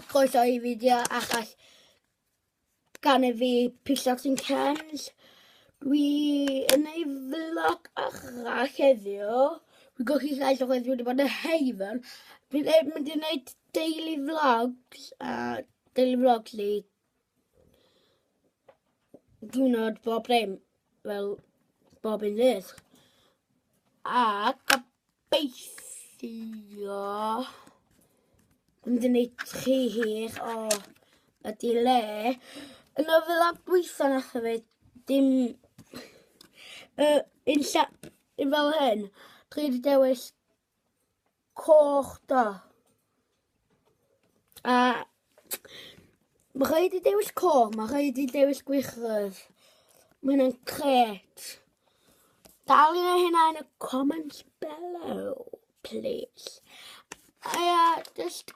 croeso i fideo arall gan i fi Pillars and Cans. Dwi yn ei vlog arall heddiw. Dwi'n golchi llais oherwydd dwi wedi bod yn heifn. Dwi'n mynd i wneud daily vlogs a daily vlogs i diwrnod bob dim fel bob un ddydd. A gobeithio mynd i wneud chi hir o y dile. Yn y vlog dwytha nath o fe dim un lla, un fel hyn. Dwi wedi dewis coch do. A mae rhaid i dewis coch, mae rhaid i dewis gwyrdd. Mae hynna'n cret. Dal i wneud hynna yn y comments below, please. A ia, just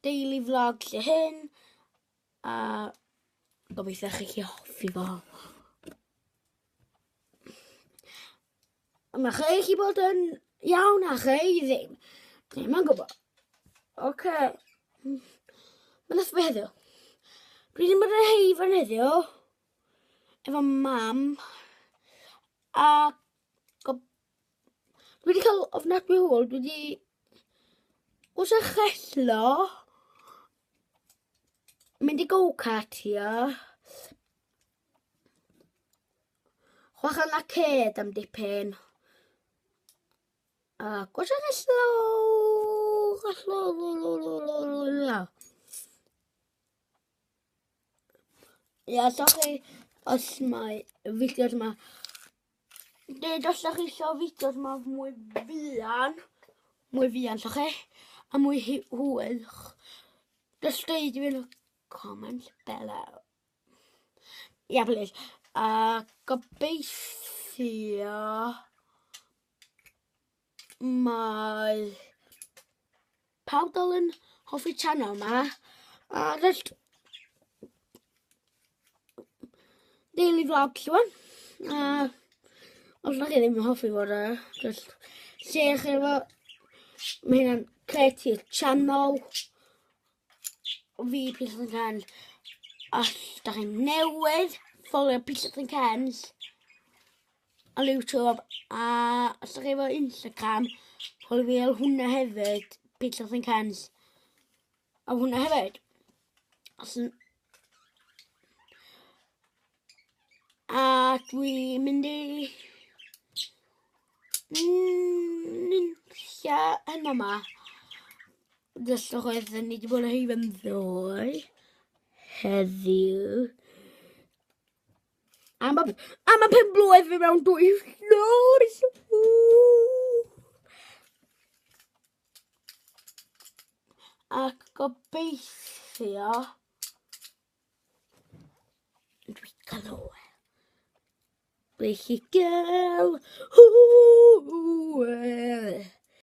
daily vlog lle hyn. A gobeithio chi chi hoffi fo. Mae rhai chi bod yn iawn a rhai ddim. Ddim yn gwybod. Oce. Okay. Mae'n nath fi heddiw. Dwi ddim bod yn heifan heddiw. Efo mam. A dwi wedi cael ofnadwy hwyl. Dwi wedi... Os eich chello, mynd i go-kartio, Chwarae yn arcade am dipyn. A gwatsiad y slow, slow, slow. Ia, sori os mae fideos yma. Dweud os ydych chi eisiau fideos yma mwy fuan, mwy fuan, so chi, a mwy hwyl, just deud i fi yn y comments below. Ia, plis. A gobeithio mae pawb dal yn hoffi channel ma. A just daily vlog llwan. A os ydych chi ddim yn hoffi fod e, just share chi efo. Mae hynna'n creative channel. Fi, Peter and Cans. Os da chi'n newydd, follow Peter and Cans ar YouTube. A os da chi efo Instagram, follow fi ar hwnna hefyd, Peter and Cans. A hwnna hefyd. Os yn... A dwi'n mynd i... Nunlla heno 'ma. Jyst oherwydd ni wedi bod yn heifen ddoe. Heddiw. A mae a ma pen blwydd fi mewn 2 wythnos. Ac gobeithio Dwi'n cael hwyl. Ble chi gael hwyl.